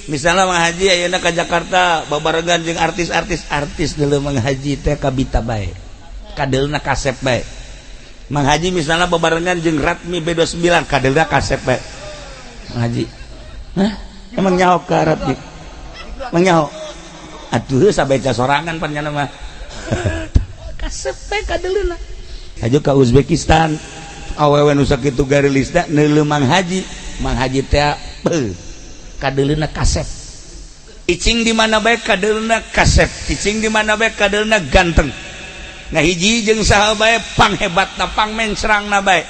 Misalnya Mang Haji ayeuna ka Jakarta babarengan jeung artis-artis, artis deuleu Mang Haji teh kabita bae, kadeulna kasep bae. Mang Haji misalnya babarengan jeung Ratmi B29, kadeulna kasep bae. Mang Haji, hah, emang nyaho ka Ratmi? Emang nyaho? Atuh sabeca sorangan pan nyana mah kasep bae kadeulna. Hajo ka Uzbekistan, awewe nu sakitu garilisna neuleu Mang Haji, Mang Haji teh beuh kadeulna kasep. Cicing di mana bae kadeulna kasep, cicing di mana bae kadeulna ganteng. Ngahiji jeung saha bae panghebatna, pangmencrangna bae.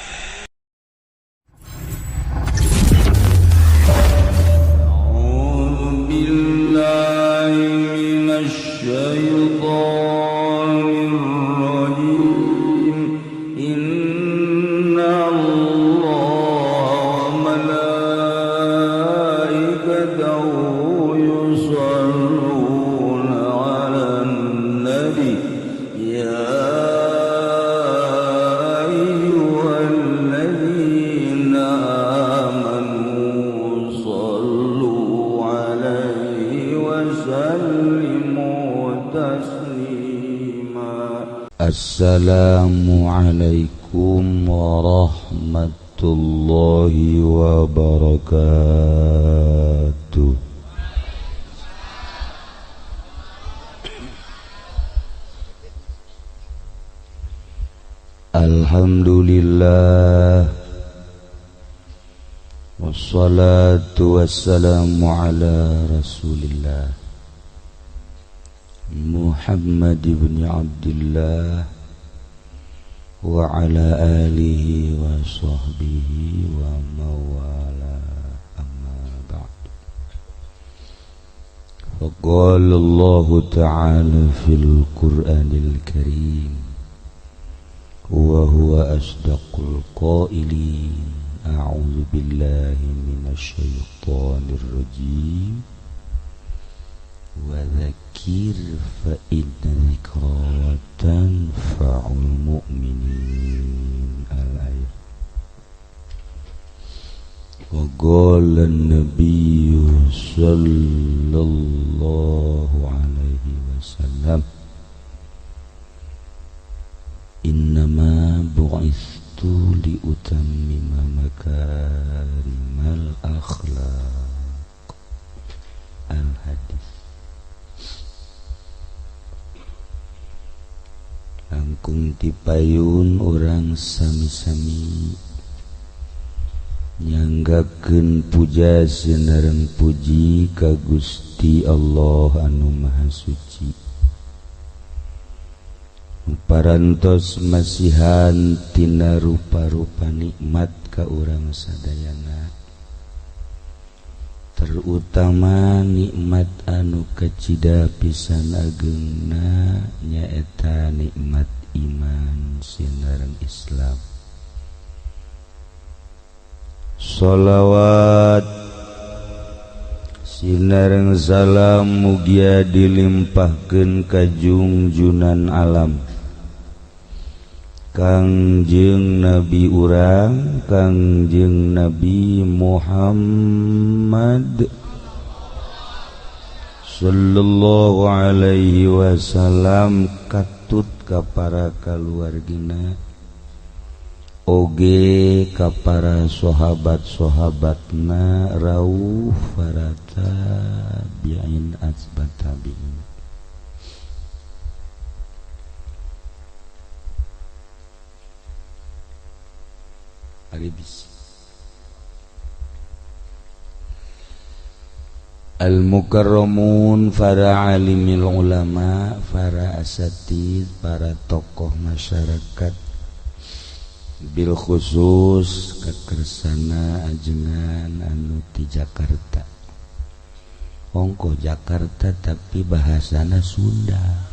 أعوذ بالله من الشيطان الرجيم. إن الله وملائكته يصلون على النبي يا أيها الذين آمنوا صلوا عليه وسلموا تسليما. Assalamualaikum warahmatullahi wabarakatuh. Alhamdulillah, wassalatu wassalamu ala rasulillah Muhammad ibn Abdullah wa ala alihi wa sahbihi wa mawala, amma ba'd. Faqala Allah ta'ala fil Qur'anil Karim wa huwa asdaqul qailin. A'udzu billahi minasy syaithanir rajim. Wa dzakir fa inna dzikra tanfa'ul mu'minin. Al-ayat. Wa qala an-nabiy sallallahu alaihi wasallam, innama bu'istu liutammima makarimal akhlaq. Al-hadis. Langkung tipayun urang sami-sami nyanggakeun puja sinareng puji ka Gusti Allah anu Maha Suci, parantos masihan tina rupa-rupa nikmat ka urang sadayana, terutama nikmat anu kacida pisan agengna nyaeta nikmat iman sinareng Islam. Sholawat sinareng salam mugia dilimpahkeun ka jungjunan alam Kangjeng Nabi urang, Kangjeng Nabi Muhammad sallallahu alaihi wasallam, katut ka para kaluargina oge ka para sahabat-sahabatna rauh para tabi'in asbat tabi'in. Al-mukarramun, para alimil ulama, para asatid, para tokoh masyarakat, bil khusus kekersana ajengan anu di Jakarta. Ongko Jakarta tapi bahasana Sunda.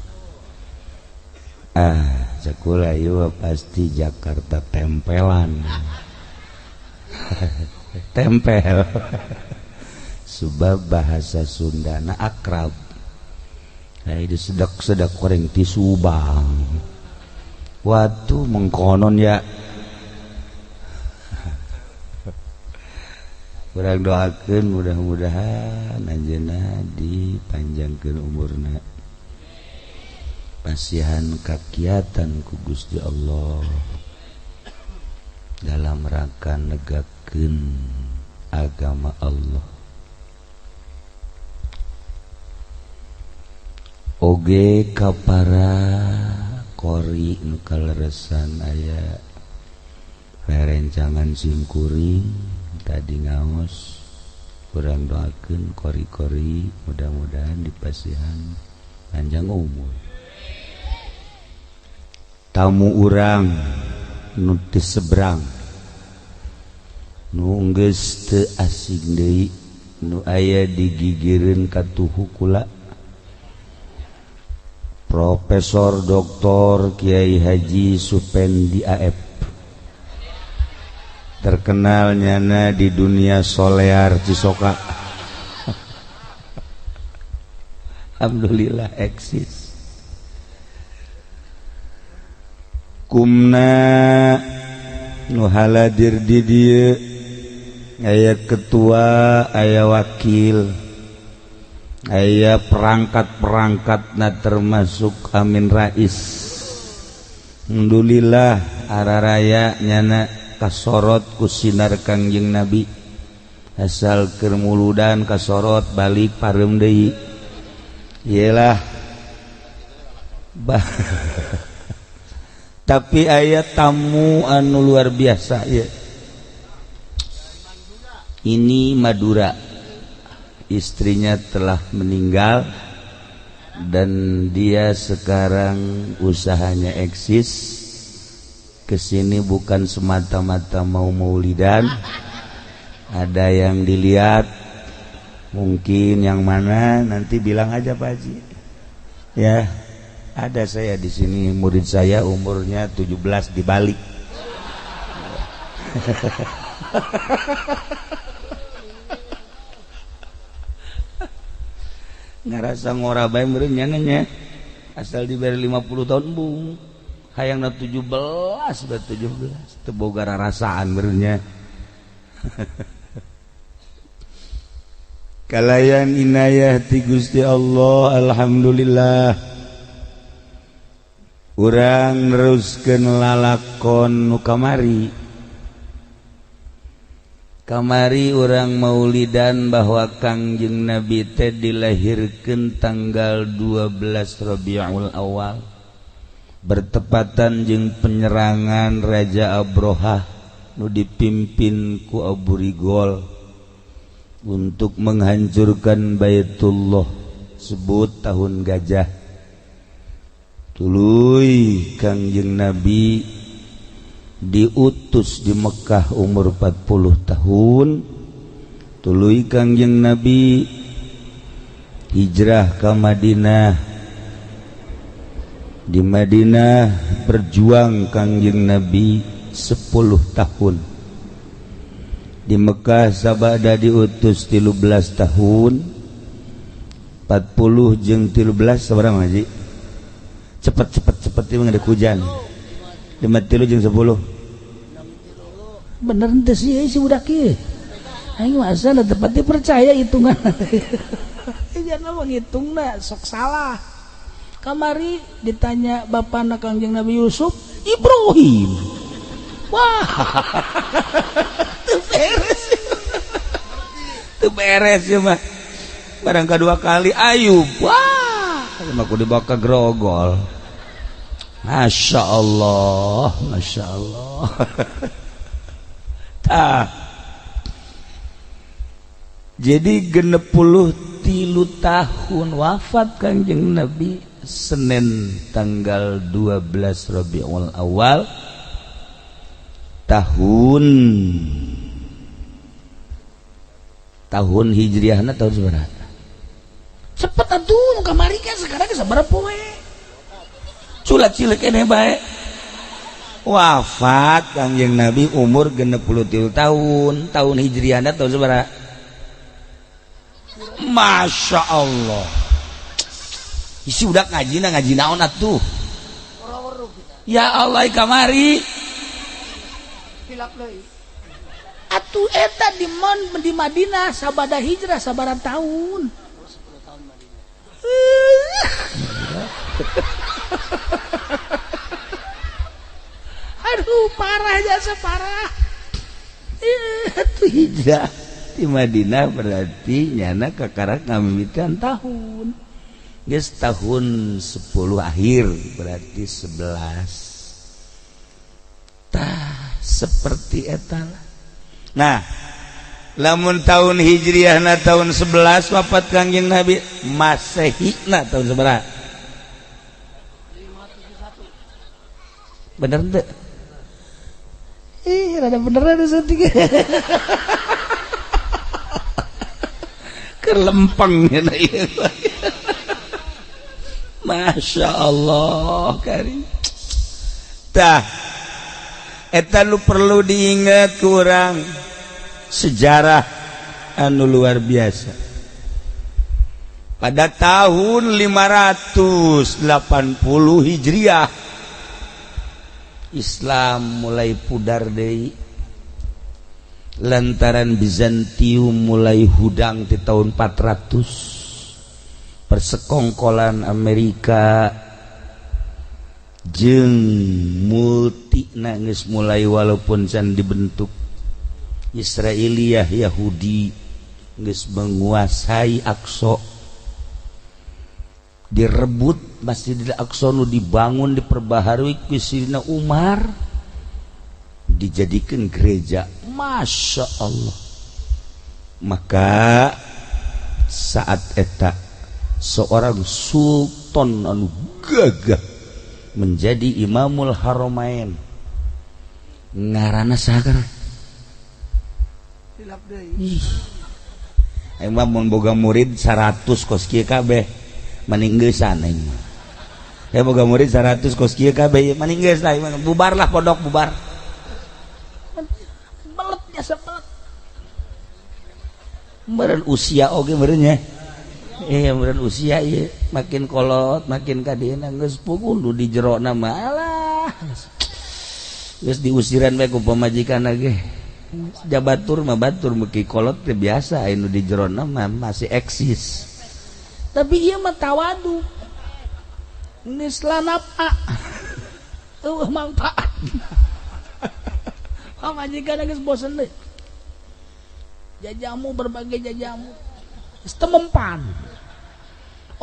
Ah, cakula ieu pasti Jakarta tempelan. Tempel. Sebab bahasa Sundana akrab. Ai disedak-sedak koreng ti Subang. Watu mengkonon ya. Urang doakeun mudah-mudahan anjeunna dipanjangkeun umurna, pasihan kakiatan ku Gusti Allah dalam rangka negakeun agama Allah. Oge ka para qori nu kaleresan aya rerencangan simkuring tadi ngaos, urang doakeun qori-qori mudah-mudahan dipasihan panjang umur. Tamu urang nu ti seberang nu geus teu asing deui, nu aya digigireun katuhu kula, Profesor Dr. Kiai Haji Supendi AF, terkenal nyana di dunia solear Cisoka. Alhamdulillah eksis. Kumna nu haladir di dieu aya ketua, aya wakil, aya perangkat-perangkatna termasuk Amin Rais. Alhamdulillah araraya nyana kasorot ku sinar Kangjeng Nabi, asal keur muludan kasorot balik pareum deui. Iyalah bah. Tapi aya tamu anu luar biasa ya. Ini Madura, istrinya telah meninggal dan dia sekarang usahanya eksis. Kesini bukan semata-mata mau maulidan, ada yang dilihat, mungkin yang mana nanti bilang aja Pak Haji. Ya, ada saya di sini, murid saya umurnya 17 dibalik. Ngerasa ngora bae meureun nya nya. Asal diberi 50 tahun bung. Hayangna 17 bae 17 teu boga rarasaan meureun nya. Kalayan inayah ti Gusti Allah, alhamdulillah. Urang neruskeun lalakon nu kamari. Kamari urang maulidan bahwa Kangjeng Nabi teh dilahirkeun tanggal 12 Rabiul Awal, bertepatan jeung penyerangan Raja Abrohah nu dipimpin ku Abu Rigol untuk menghancurkan Baitullah, sebut tahun gajah. Tuluy Kangjeng Nabi diutus di Mekah umur 40 tahun. Tuluy Kangjeng Nabi hijrah ke Madinah. Di Madinah berjuang Kangjeng Nabi 10 tahun. Di Mekah sabada diutus 13 tahun. 40 jeung 13 sabaraha haji? Cepet cepet cepet ieu ada hujan. 5 tilu jeung 10. Bener henteu sih si budak ieu. Aing mah asa tepat dipercaya hitungan. Jangan menghitungna sok salah. Kamari ditanya bapana Kangjeng Nabi Yusuf, Ibrahim. Wah. Teu beres. Teu beres ya mah. Barang kedua kali Ayub. Wah, mah kudu dibawa ke grogol. Masya Allah, Masya Allah. Tah. Jadi 63 tahun wafat Kangjeng Nabi Senin tanggal 12 Rabiul Awal tahun Hijriahna tahun sabaraha? Cepet atuh kamari kan sekarang sabaraha poe? Culat cilik keneh bae. Wafat Kangjeng Nabi umur 63 tahun, tahun Hijriahna tahun sabaraha? Masya Allah. Isi udah ngaji na ngaji naon atuh. Ya Allah kamari. Atuh eta di di Madinah sabada hijrah sabaraha tahun. Aduh parah jasa parah. Itu hijrah di Madinah berarti nyana kakarak ngamimitan tahun. Geus tahun 10 akhir berarti 11. Tah seperti eta lah. Nah, lamun tahun Hijriahna tahun 11 wafat Kangjeng Nabi, Masehina tahun sabaraha? 571. Bener teu? Ih, rada beneran sedih. Kelempeng ya. Masya Allah karim. Tah, eta lu perlu diingat kurang sejarah anu luar biasa. Pada tahun 580 Hijriah Islam mulai pudar deui lantaran Bizantium mulai hudang di tahun 400. Persekongkolan Amerika jeung multi nangis mulai walaupun can dibentuk Israiliyah Yahudi geus menguasai Aqsa, direbut Masjidil Aqsa nu dibangun diperbaharui ku Sayyidina Umar dijadikan gereja. Masya Allah. Maka saat eta seorang sultan anu gagah menjadi Imamul Haramain ngaranna saha? Ih. Aing mah mun boga murid 100 kos kieu kabeh maninggeusan aing mah. Ya boga murid 100 kos kieu kabeh maninggeus lah, bubarlah pondok bubar. Belet jasa belet. Meureun usia oge meureun nya. Iya meureun usia ieu makin kolot makin ka dieuna geus puguh nu di jerona mah alah. Geus diusiran bae ku pamajikan ge. Jabatur mah batur meuki kolot teh biasa anu di jerona mah masih eksis. Tapi ieu mah tawadu. Geus lanapa. Eueuh manfaat. Pamajikan geus bosen deui. Jajamu berbagai jajamu. Geus temempan.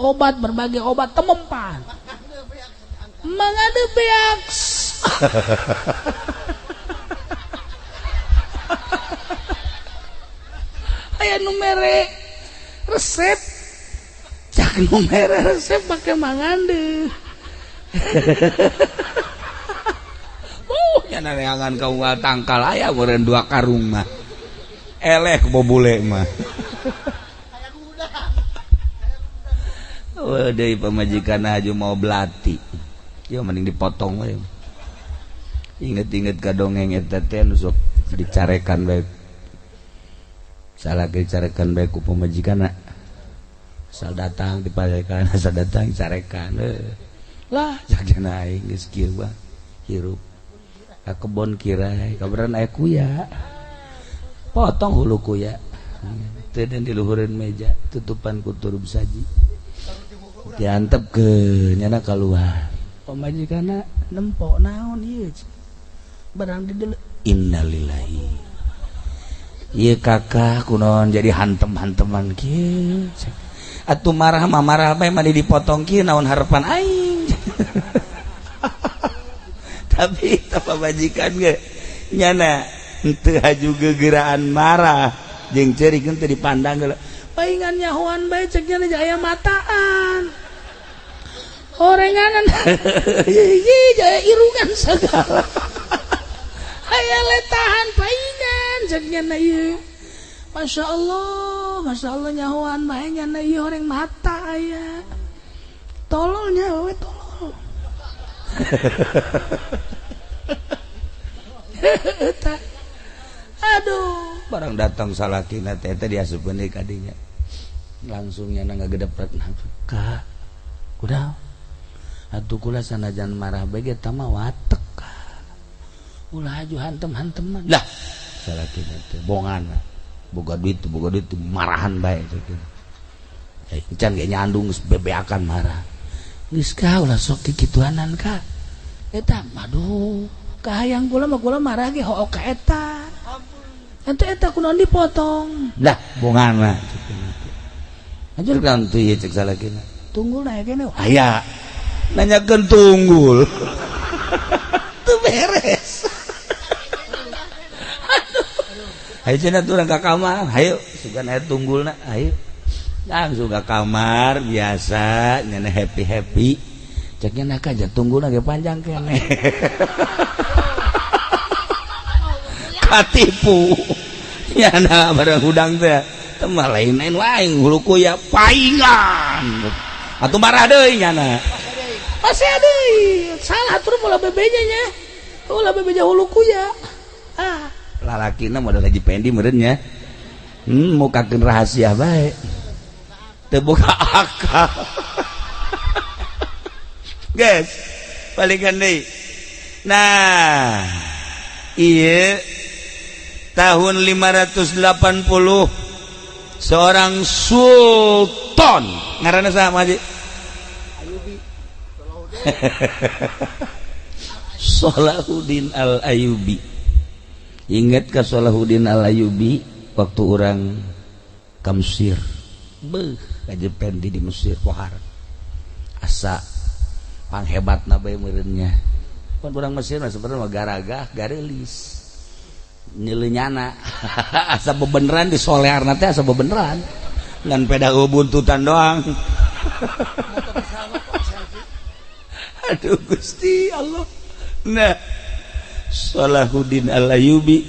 Obat berbagai obat temempan. Mangade beak. Aya nu mere resep. Cak nu mere resep make mangande. Nya neangan ka unggal tangkal aya meureun 2 karung mah. Eleh ku bule mah. Oh, deui pamajikan aju mau belati. Ya mending dipotong we. Inget-inget ka dongeng eta teh nu sok dicarekan bae. Salah dicarekan bae ku pamajikanna. Asal datang diparekan, asal datang dicarekan. Lah jagana aing geus kieu mah hirup. Ka kebon kirai, kabaran aya kuya. Potong hulu kuya. Teu den diluhureun meja, tutupan ku turub saji. Diantep ke nyana keluar. Pamajikanna nempo naon ieu? Barang di innalillahi. Ieu kakak kunaon jadi hantem-hanteman kieu. Atuh marah mah marah bae mah dipotong kieu naon harapan aing. Tapi eta pamajikan ge nyana henteu haju gegeraan marah jeung ceurik henteu dipandang geula. Paingan nyahoan bae cek nya aya mataan. Orenganan jaya irungan segala. Aya letahan paingan cek nya ieu. Masya Allah nyahoan bae nya ieu horeng mata aya. Tololnya we tolol. Aduh, barang datang salakina teh teh diasupkeun deui ka dinya. Langsung nya ngagedepret ka. Kudaon? Atuh kula sanajan marah bae ge eta mah watek. Ulah aju hantem-hanteman. Lah, Salakina teh bongan boga duit, boga duit, marahan bae cek. Eh, can ge nyandung geus bebeakan marah. Geus ka, ulah sok kikituanan ka. Eta aduh, kahayang kula mah, kula marah ge hook ka eta. Ente eta kunaon dipotong? Lah, bongan mah. Anjur kan tuh ieu, cek salakina. Tunggul na kene. Aya. Nanyakeun tunggul. Teu beres. Aduh. Hayu cenah turun ka kamar, hayu sugan aya tunggulna, hayu. Langsung ke kamar biasa, nyana happy-happy. Ceknya nak aja tunggulna ge panjang kene. Katipu nyana barang hudang teh temah lain-lain wae hulu kuya paingan atuh, marah deui nyana, pasti deui salah tur ulah bebeja nya, ulah bebeja hulu kuya. Ah, lalakina modal Haji Pendi meureun nya, mukakeun rahasia bae teu boga akal. Guys, balikan deui. Nah, iya, tahun 580 seorang sultan ngaranna saha, Haji? Ayubi. Salahuddin Al Ayyubi. Ingat ke Salahuddin Al Ayyubi waktu orang ka Mesir? Beuh, Haji Pendi di Mesir pohar asa panghebatna bae meureunnya. Pan urang Mesir mah sebenarnya mah garagah garelis nyelenyana, asa bebeneran di solearna teh, asa bebeneran ngan peda buntutan doang. Aduh Gusti Allah. Nah, Salahuddin Al-Ayyubi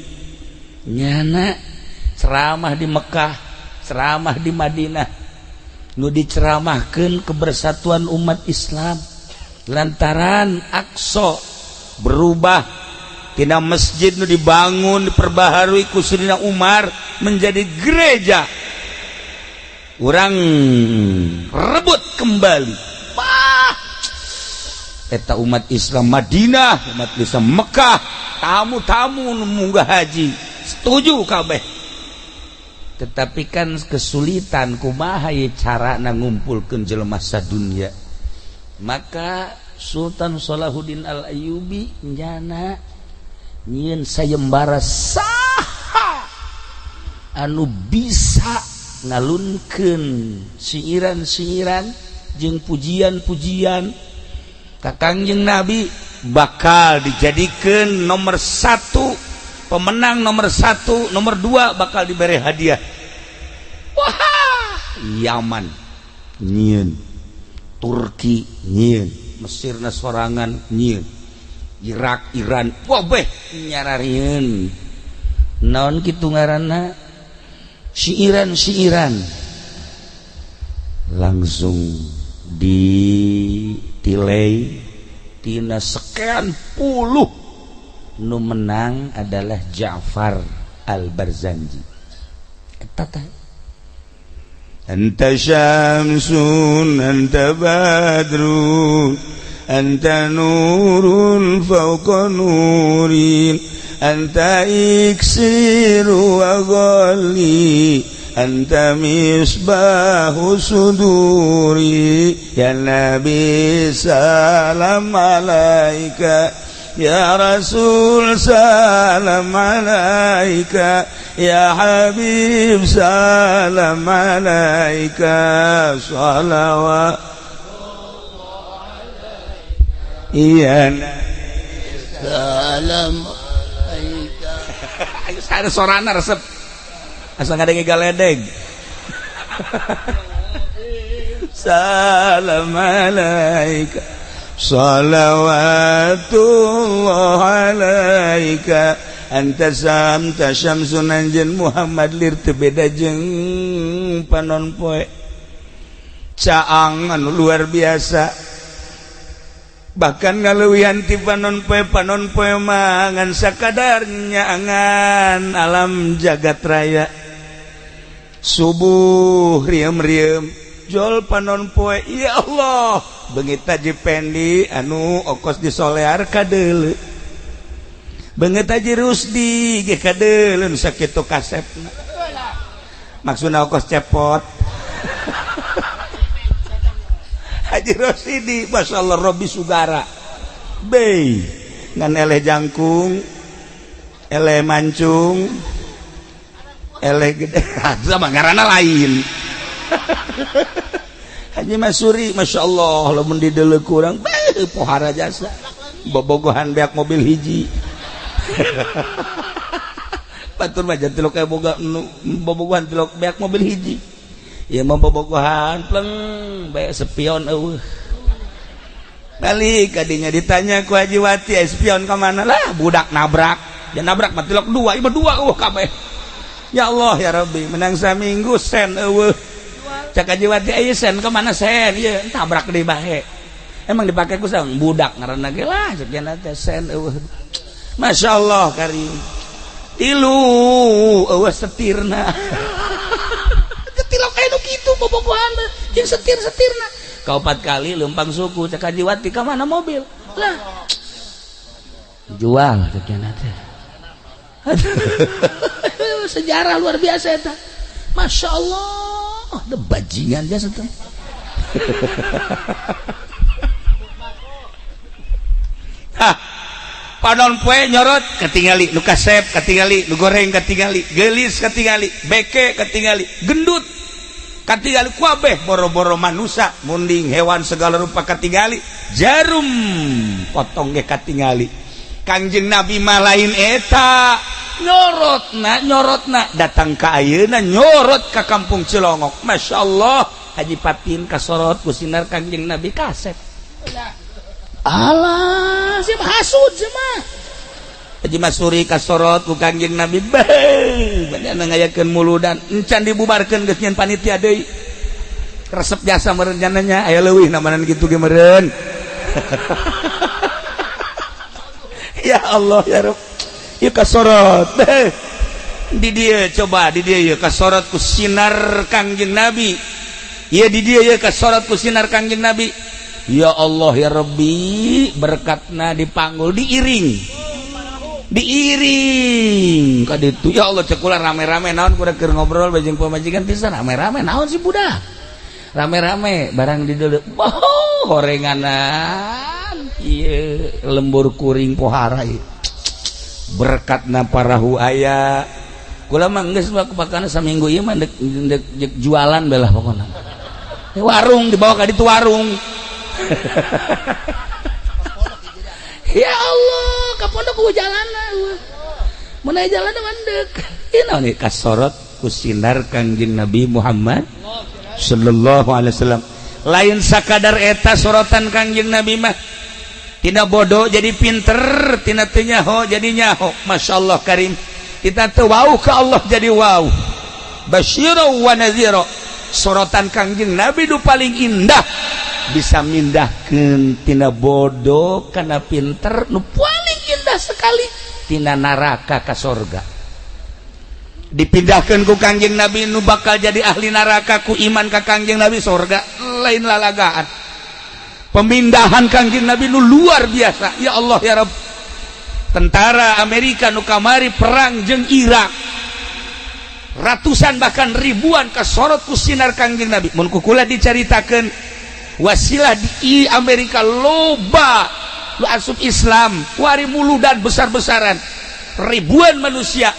nyana ceramah di Mekah, ceramah di Madinah, nu diceramahkeun kebersatuan umat Islam lantaran Aqsa berubah tina masjid nu dibangun, diperbaharui ku Sayyidina Umar menjadi gereja. Urang rebut kembali. Wah, eta umat Islam Madinah, umat Islam Mekah, tamu-tamu nu munggah haji setuju kabeh. Tetapi kan kesulitan, kumaha ye cara ngumpulkeun jelema sadunya? Maka Sultan Salahuddin Al Ayyubi nyana nyieun sayembara saha anu bisa ngalunkeun siiran-siiran jeung pujian-pujian ka Kangjeng Nabi bakal dijadikan nomor satu pemenang, nomor satu, nomor dua bakal diberi hadiah. Wah, Yaman nyieun, Turki nyieun, Mesir sorangan nyieun, Irak, Iran, wah, beh nyararieun naon kitu ngaranna, siiran-siiran, langsung ditilai tina sekian puluh, nu menang adalah Ja'far Al-Barzanji. Eta teh أنت شمس، أنت بدر، أنت نور فوق نور، أنت إكسير وغالي، أنت مصباح صدوري. يا نبي سلام عليك، يا رسول سلام عليك، يا حبيب سلام عليك، صلوات. Iya. Salam alaika. Ada sorana resep. Asal ngadenge galedeg. Salam alaika, salawatullah alaika, anta samta syamsun. Anjeun Muhammad lir teu beda jeung panon poe, caang anu luar biasa, bahkan ngaleuwihan ti panon poe. Panon poe mah ngan sakadar nyaangan alam jagat raya. Subuh riem-riem jol panon poe, ya Allah, beungit Haji Pendi anu okos di solear kadeuleu. Beungeut Haji Rusdi ge kadeuleun sakitu kasepna. Maksudna kos cepot. Haji Rosidi masyaallah Robi Sugara. Bei ngan eleh jangkung, eleh mancung, eleh gede sama ngaranna lain. Haji Masuri Masya Allah lamun dideuleu kurang beuh pohara jasa bobogohan beak mobil hiji. Batur mah jangan tilok boga bobogohan tilok beak mobil hiji. Ieu mah bobogohan pleng bae spion eueuh. Balik kadinya ditanya ku Haji Wati, spion ka mana lah budak nabrak. Dia nabrak mah tilok dua, ieu dua eueuh kabeh. Ya Allah ya Rabbi, menang saminggu sen eueuh. Cak Haji Wati aya sen ka mana sen? Ieu tabrak deui bae. Emang dipake ku sang budak ngaranna ge lah sekian teh sen eueuh. Masya Allah karim. Tilu eueuh setirna. Tilok aya nu kitu bobogohan jeung setir-setirna. Kaopat kali lempang suku cak Haji Wati ka mana mobil? Lah. Jual sekian teh. Sejarah luar biasa eta. Masya Allah, ada bajingan jasa teh. Hah, panon poe nyorot katingali nu kasep katingali nu goreng katingali geulis katingali beke katingali gendut katingali kuabeh boro-boro manusia munding hewan segala rupa katingali jarum potong ge katingali. Kangjeng Nabi mah lain eta nyorotna datang ka ayeuna nyorot ka kampung Cilongok. Masya Allah Haji Patin kasorot ku sinar Kangjeng Nabi kasep. Alah siapa hasud mah Haji Masuri kasorot ku Kangjeng Nabi beuh banyak ngayakeun muludan encan dibubarkeun geus nyeun panitia deui resep jasa meureun nya aya leuwih namanan kitu ge meureun. Ya Allah ya Rabb ieu kasorot di dieu coba di dieu ieu kasorot ku sinar Kangjeng Nabi ieu di dieu ieu kasorot ku sinar Kangjeng Nabi. Ya Allah ya Rabbi berkatna dipanggul diiring diiring ka ditu. Ya Allah cek kula rame-rame naon kuda keur ngobrol jeung pamajikan pisan rame-rame naon sih budak rame-rame barang di deuleu boh horenganan ieu lembur kuring pohara ieu berkatna parahu aya kula mah geus mah kupakana saminggu ieu mah dek jualan belah pokona warung dibawa ka ditu warung. Ya Allah ka pondok ku jalanna mun aya jalanna mandek ieu naon ieu kasorot ku sinar Kangjeng Nabi Muhammad sallallahu alaihi wasallam. Lain sakadar eta sorotan Kangjeng Nabi mah tina bodoh jadi pinter, tina teu nyaho jadi nyaho. Masya Allah karim kita teu wau ka Allah jadi wau basyira wa nadhira. Sorotan Kangjeng Nabi nu paling indah bisa mindahkeun tina bodoh kana pinter nu paling indah sekali tina neraka ka sorga. Dipindahkeun ku Kangjeng Nabi nu bakal jadi ahli neraka ku iman ka Kangjeng Nabi sorga lain lalagaan. Pemindahan Kangjeng Nabi nu luar biasa. Ya Allah ya Rabb. Tentara Amerika nu kamari perang jeung Irak ratusan bahkan ribuan kasorot ku sinar Kangjeng Nabi. Mun ku kula dicaritakeun wasilah di Amerika loba lu asup Islam wari muludan besar-besaran ribuan manusia.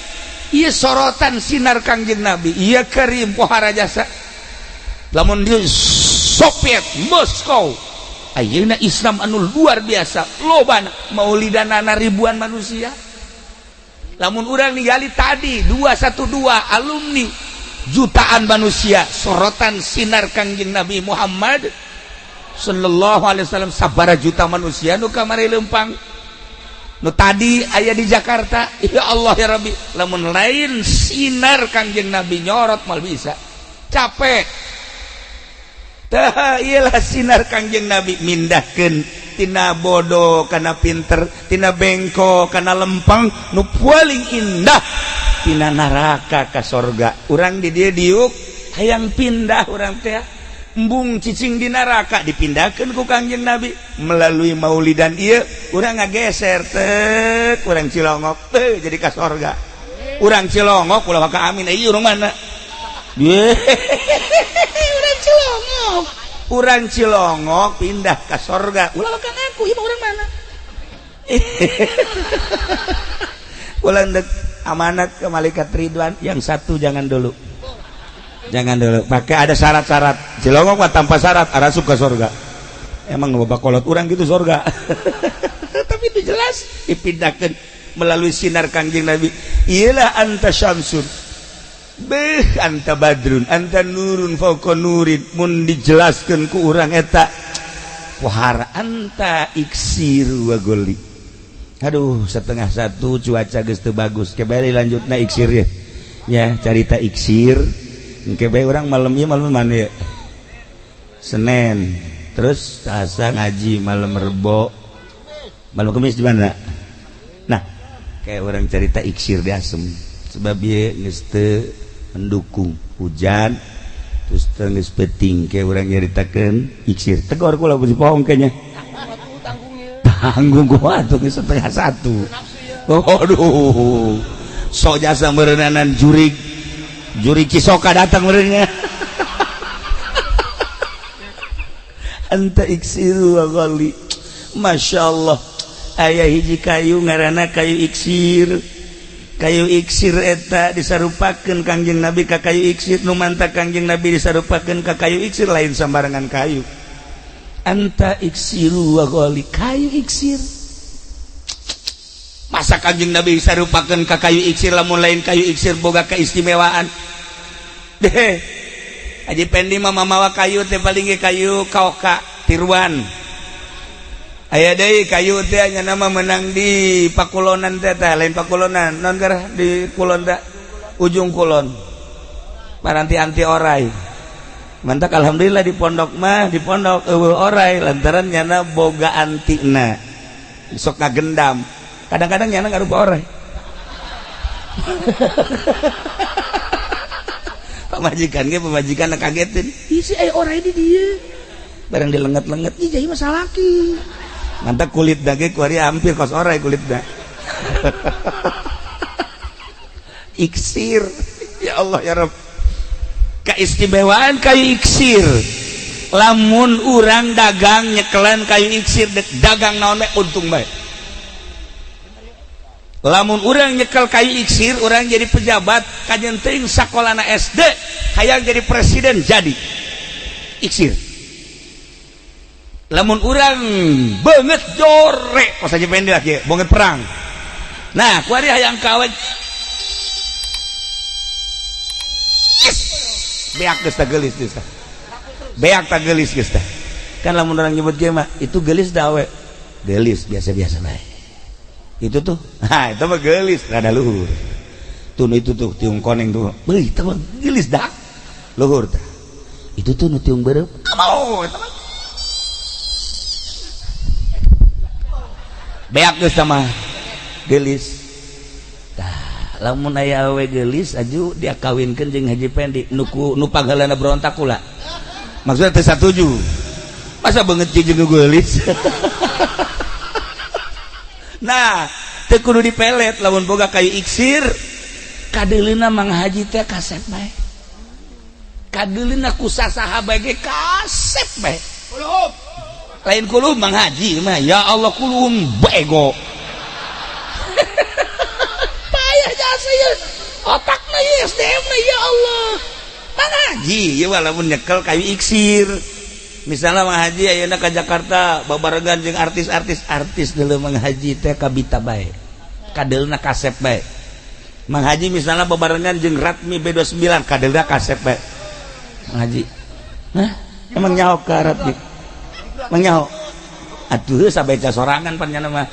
Ieu sorotan sinar Kangjeng Nabi. Ieu karim pohara jasa. Lamun di Soviet Moskow ayeuna Islam anu luar biasa lobana maulidanana ribuan manusia. Lamun urang ningali tadi 212 alumni jutaan manusia sorotan sinar Kangjeng Nabi Muhammad sallallahu alaihi wasallam sabara juta manusia nu kamari lempang nu tadi aya di Jakarta. Ya Allah ya Rabbi lamun lain sinar Kangjeng Nabi nyorot mal bisa capek. Tah iyalah sinar Kangjeng Nabi mindahkeun tina bodoh kana pinter, tina bengko kana lempang nu paling indah tina neraka ka sorga. Urang di dieu diuk hayang pindah urang teh Embung cicing di neraka dipindahkeun ku Kangjeng Nabi melalui maulidan ieu urang ngageser tek urang Cilongok teh jadi ka sorga. Urang Cilongok ulah ka amin ieu urang mana? Urang Cilongok. Urang Cilongok pindah ka sorga. Ulah ka ngaku ieu mah urang mana? Ulah dek amanat ke malaikat Ridwan yang satu jangan dulu. Jangan dulu, pakai ada syarat-syarat. Cilongok mah tanpa syarat arasup ke surga. Emang bapak kolot urang gitu surga. Tapi itu jelas dipindahkan melalui sinar Kangjeng Nabi. Iyalah anta syamsun. Beh anta badrun, anta nurun fauqa nurin. Mun dijelaskeun ku urang eta. Wahar anta iksir wa goli. Aduh, 12.30 cuaca geus teu bagus. Kembali lanjutna iksir ya. Ya, carita iksir. Engke bae urang malam ieu malam mana ya? Senin. Terus Selasa ngaji, malam Rebo. Malam Kamis di mana? Nah, kayak orang cerita iksir di Asem. Sebab ieu geus teu mendukung hujan terus teu geus peuting kayak orang nyaritakeun iksir. Tegor kula beusi pohong kayaknya. Tanggung gua atuh geus 12.30. Aduh. Sok jasa meureunanan jurig. Juri Cisoka datang merenya. Anta iksiru wa ghali. Masya Allah. Aya hiji kayu ngaranna kayu iksir. Kayu iksir eta disarupakeun Kangjeng Nabi ka kayu iksir. Nu manta Kangjeng Nabi disarupakeun ka kayu iksir lain sambarangan kayu. Anta iksiru wa ghali. Kayu iksir. Masa Kangjeng Nabi disarupakeun ka kayu iksir lamun lain kayu iksir boga keistimewaan. Deh. Haji Pendi mah mamawa kayu teh paling ge kayu kaoka tiruan. Aya deui kayu teh nya nama menang di Pakulonan teh tah lain Pakulonan non garah di kulon teh ujung kulon. Paranti anti orai. Mantak alhamdulillah di pondok mah di pondok eueuh orai lantaran nyana boga antina. Sok ngagendam. Kadang-kadang nyana ngarupa orai. Pamajikan ge pamajikan kagetin. Ih si aya orai di dieu. Barang dilenget-lenget ih jadi masalah salaki. Mantap kulit dage kuari hampir kos orai kulitna. Iksir. Ya Allah ya Rabb. Keistimewaan kayu iksir. Lamun urang dagang nyekelan kayu iksir dek dagang naon bae untung bae. Lamun urang nyekel kayu iksir urang jadi pejabat kajen teuing sakolana SD hayang jadi presiden jadi iksir. Lamun urang banget jorek kos aja pendek lagi banget perang. Nah kuari hayang kawe beak geus tah geulis geus tah. Beak tah geulis geus tah. Kan lamun urang nyebut ge mah itu geulis da awe. Geulis biasa-biasa bae. Itu tuh, nah itu mah geulis rada luhur. Tuh itu tuh tiung koneng tuh. Beuh itu mah geulis dak. Luhur tah. Itu tuh nu tiung beureum. Amau eta mah. Beak geus tah mah geulis. Tah, lamun aya awe geulis aju dia kawinkeun jeung Haji Pendi nu nu pangheulana berontak kula. Maksudnya teu satuju. Masa beungeut jeung geulis. Nah, teu kudu dipelet lamun boga kayu iksir. Kadeuleuna Mang Haji teh kasep bae. Kadeuleuna ku sasaha bae ge kasep bae. Kulum. Lain kulum Mang Haji mah ya Allah kulum bego. Payah jasa ya. Otakna ya SDM na ya Allah. Mang Haji ieu lamun nyekel kayu iksir. Misalnya Mang Haji ayeuna ka Jakarta babarengan jeung artis-artis artis deuleu Mang Haji teh kabita bae. Kadeulna kasep bae. Mang Haji misalnya babarengan jeung Ratmi B29 kadeulna kasep bae. Mang Haji. Hah? Emang nyaho ka Ratmi? Emang nyaho? Atuh sabeca sorangan pan nyana mah.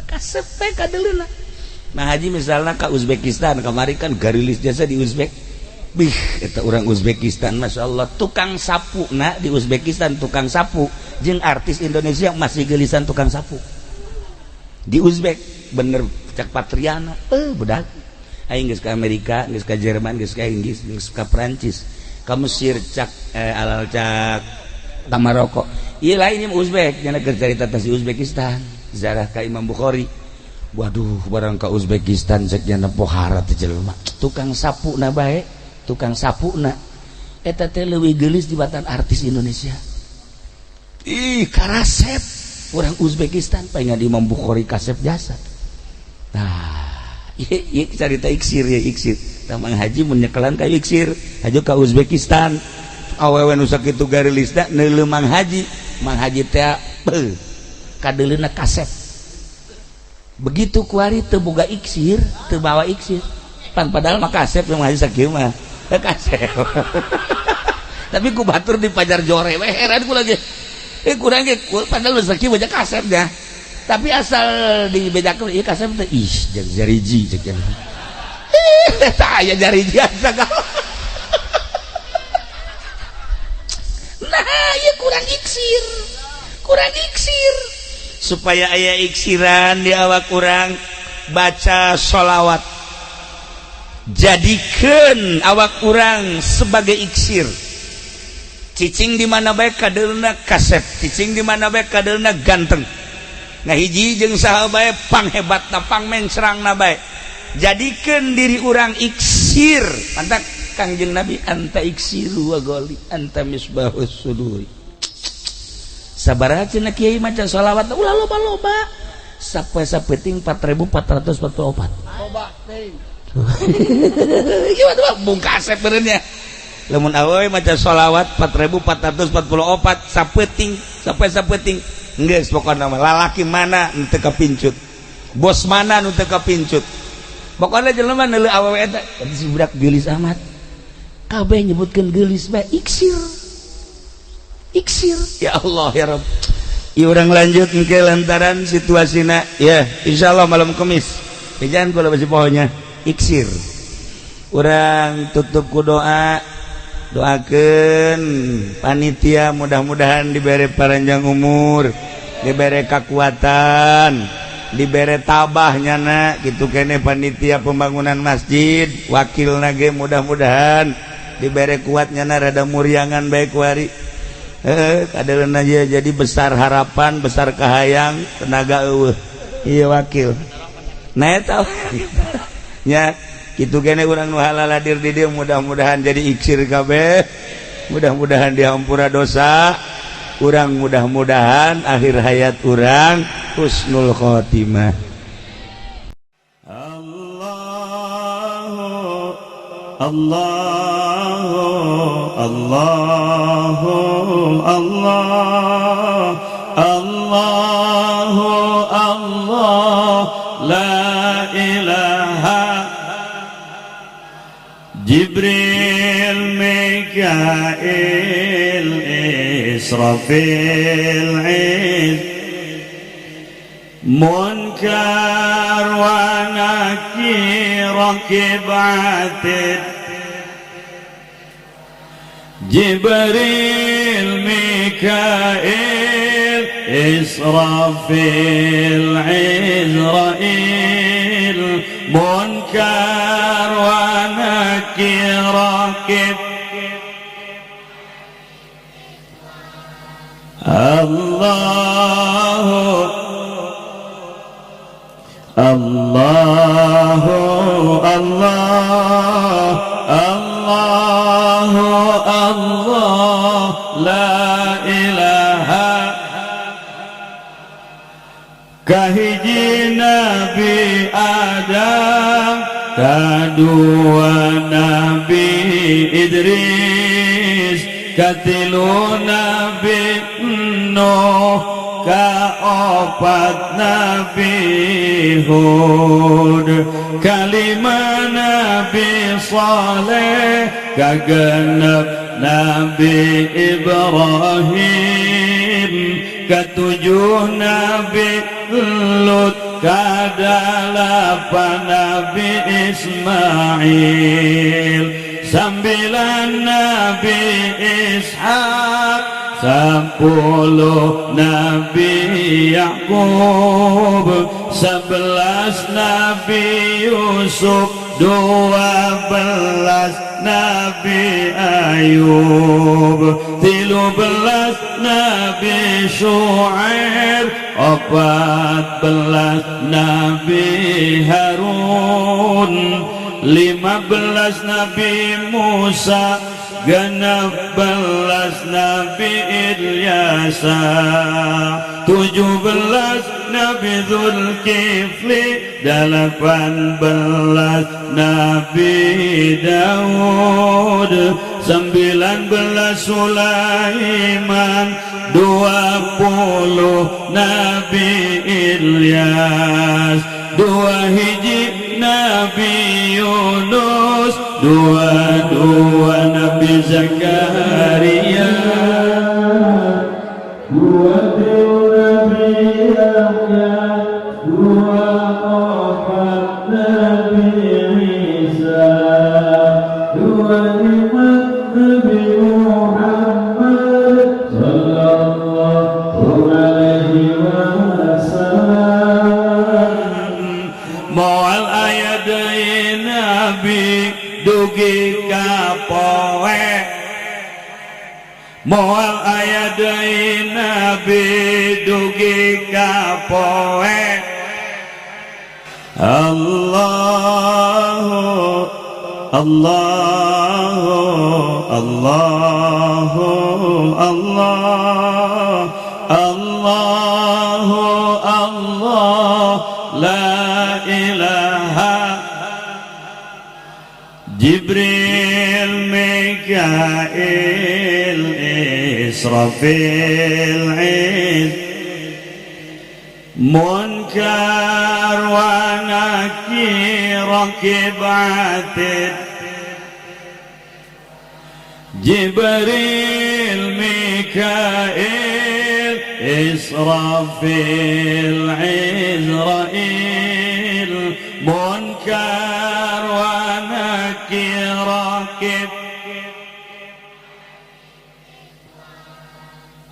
Kasep bae kadeulna. Mang Haji misalnya ka Uzbekistan kamari kan garilis jasa di Uzbek. Bih, eta urang Uzbekistan Masya Allah tukang sapu na di Uzbekistan tukang sapu jeung artis Indonesia masih gelisan tukang sapu di Uzbek bener cak Patriana budak aing geus ka Amerika geus ka Jerman geus ka Inggris geus ka Prancis Ka Mesir cak alal cak ka Maroko. Ieu lain ieu Uzbek, nya keur carita teh si Uzbekistan. Ziarah ka Imam Bukhari. Waduh, barang ka Uzbekistan cek nya pohara teh jelema. Tukang sapu na bae, tukang sapu na. Eta teh leuwih geulis dibatan artis Indonesia. Ih, karasep orang Uzbekistan pengen Imam Bukhari kasep jasa. Nah, iya carita iksir ya iksir. Mang Haji mun nyekelan ka iksir, haji ka Uzbekistan. Awewe nu sakitu garilisna neuleuh Mang Haji, Mang Haji teh beuh kadeuleuna kasep. Begitu kuari teu boga iksir, teu bawa iksir. Pan padahal mah kasep Mang Haji sakieu mah. Kasep. Tapi ku batur di pajar jore we heran ku lagi. Kurang ge padahal sakieu mah kasep nya. Tapi asal dibedakeun ieu kasep teh ih jeung jariji cek nya. Ih tah aya jariji sagala. Nah, ieu kurang iksir. Kurang iksir. Supaya aya iksiran di awak kurang baca sholawat. Jadikeun awak kurang sebagai iksir. Cicing di mana bae kadeulna kasep, cicing di mana bae kadeulna ganteng. Nah hiji jeung saha bae panghebatna pangmencrangna bae. Jadikeun diri urang iksir. Mantak Kangjeng Nabi anta iksiru wa goli anta misbahus suduri. Sabaraha cenah kiai maca sholawat ulah loba-loba. Sapoe sapeting 4444. Loba teuing. Gimana tuh bung kasep benernya. Lamun awewe maca sholawat 4444 sapeting sampai sapeting geus pokona mah lalaki mana nu teu kapincut, bos mana nu teu kapincut, pokona jelema neuleuh awewe eta si budak geulis amat, kabeh nyebutkeun geulis bae iksir iksir. Ya Allah ya Rabb. Ieu urang lanjut engke lantaran situasina ya insyaallah malam Kamis jangan kula basi pohonya iksir. Urang tutup ku doa, doakeun panitia mudah-mudahan diberi panjang umur, diberi kekuatan, diberi tabah nyana gitu kene panitia pembangunan masjid, wakil nage mudah-mudahan diberi kuat nyana rada muriangan baik kuari. Kadeuleuh aja jadi besar harapan, besar kahayang, tenaga eueuh. Iya wakil. Nah eta nya kitu kene urang nu halal hadir di dieu mudah-mudahan jadi iksir kabeh, mudah-mudahan dihampura dosa urang, mudah-mudahan akhir hayat urang husnul khotimah. Allah Allah Allah Allah Allah Allah la ilaha. Jibril Mikail Israfil Iz Munkar wa Nakir Rakib Atid Jibril Mikail Israfil Izrail Munkar wa Nakir Rakib Allah Allah Allah Allah Allah la ilaha. Kahiji Nabi Adam, kadua Nabi Idris, katilu Nabi Nuh, kaopat Nabi Hud, kalima Nabi Saleh, kagenep Nabi Ibrahim, ketujuh Nabi Lut, kadalapan Nabi Ismail, 9 Nabi Ishak, 10 Nabi Yakub, 11 Nabi Yusuf, 12 Nabi Ayub, 13 Nabi Syuaib, 14 Nabi Harun, 15 Nabi Musa, 16 Nabi Ilyasa, 17 Nabi Zulkifli, 18 Nabi Daud, 19 Sulaiman, 20 Nabi Ilyas, 2 Nabi Yunus, 22 Nabi Zakaria, 23 Nabi Yahya, 24 Nabi Isa, 25 Nabi Muhammad sallallahu alaihi wasallam. Moal aya deui nabi dugi ka poe, moal aya deui nabi dugi ka poe. Allahu Allahu Allahu Allah Allahu Allah la ilaha. Jibril, Mikail, Israfil, Iz, Munkar wa Nakir, Rakib Atid, Jibril, Mikail, Israfil, Izrail, Munkar wa Nakir, Rakib.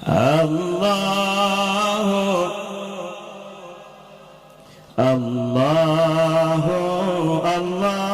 Allahu Allahu Allah